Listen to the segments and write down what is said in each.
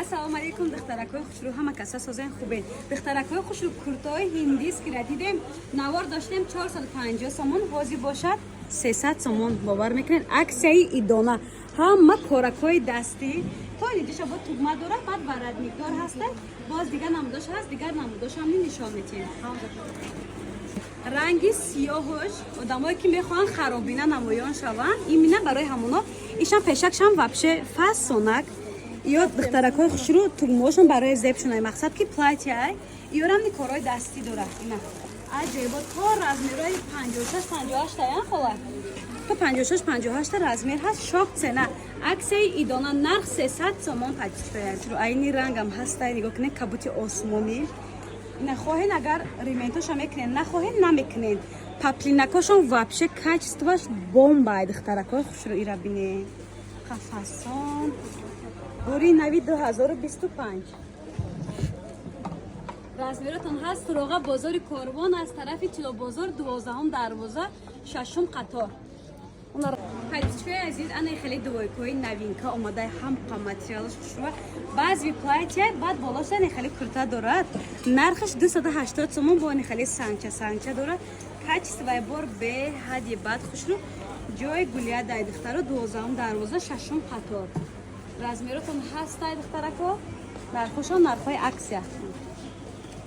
Ассалому алайкум, духтаракҳои хушрӯ, ҳама каса созен, хубен? Духтаракҳои хушрӯ, куртаҳои ҳиндист, ки дидем, навор доштем, 450 сомон, ҳозир бошад 300 сомон. Бовар мекунед, аксияи идона, ҳама коракҳои дастӣ. То инҷоша бо тугма дорад, баъд воротникдор ҳаста. Боз дигар намудош ҳаст, дигар намудошам нишон метиҳем. Ранги сиёҳуш, одамое ки мехоҳанд харобина намоён шаванд, имина барои ҳамоно. Ишам пешакшам вообще фасонак. Ё, духтаракҳои хушрӯ, тугмаошон барои зебшунай, мақсад ки платья. Ёрамни корҳои дастӣ дорад. Ина аҷоибо, то размерҳои 56, 58 таян хола, то 56, 58 размер ҳаст. Шок цена, аксияи идона, нарх 300 сомон. Пачиро айни рангам ҳастай, нигоҳ кунед, кабути осмонӣ. Нахоҳен, агар рементоша мекунен, нахоҳен, намекунен. Поплинакошон вообще качествоаш бомба. Духтаракҳои хушрӯ, ира бинен, қафасон, бори нави 2025, размеротон ҳаст. Суроға бозори Корвон, аз тарафи Тилобозор, 12-ум дарвоза, шашум қатор. Подписчикои азиз, ана хеле двойкаҳои новинка омадаи, ҳамқа материалаш хушрӯа. Баъзи платья, баъд болош ане хеле курта дорад. Нархаш 280 сомон, бо ане хеле санча санча дорад. Качествои бор беҳади бад хушрӯ. Ҷои гулиядай, духтаро, 12-ум дарвоза, шашум қатор. Размеротон ҳастай, духтарако. Нархошон нархҳои аксия.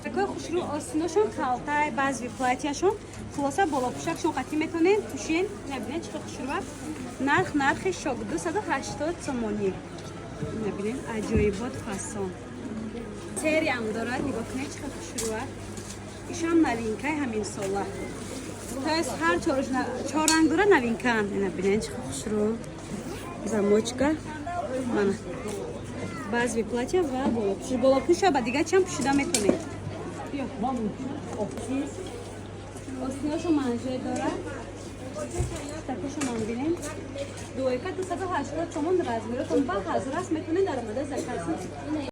Такои хушрӯ, остиношон калтай, баъзи платьяшон, хулоса, болопӯшакшон қатӣ метонен пӯшен. Набинед, чӣ хушрӯа. Нарх, нархи шок, 280 сомонӣ. Набинед, аҷоибот, фасон. Сериям дорад, нигоҳ кунед, чӣ хушрӯа. Ишам новинкаи ҳамин сола. То есть ҳар чор ранг дорад, новинкаан. Набинед, чӣ хушрӯ. Замочка. Мана. Баъзи платья ва болопӯш. Болопӯша ба дигар чам пӯшида метонед. Биё. Остиношу манже дорад. Такошо ман бинем. Двойка 280 сомон, размеротон ба ҳазор аст, метонед дар омада заказ кунед.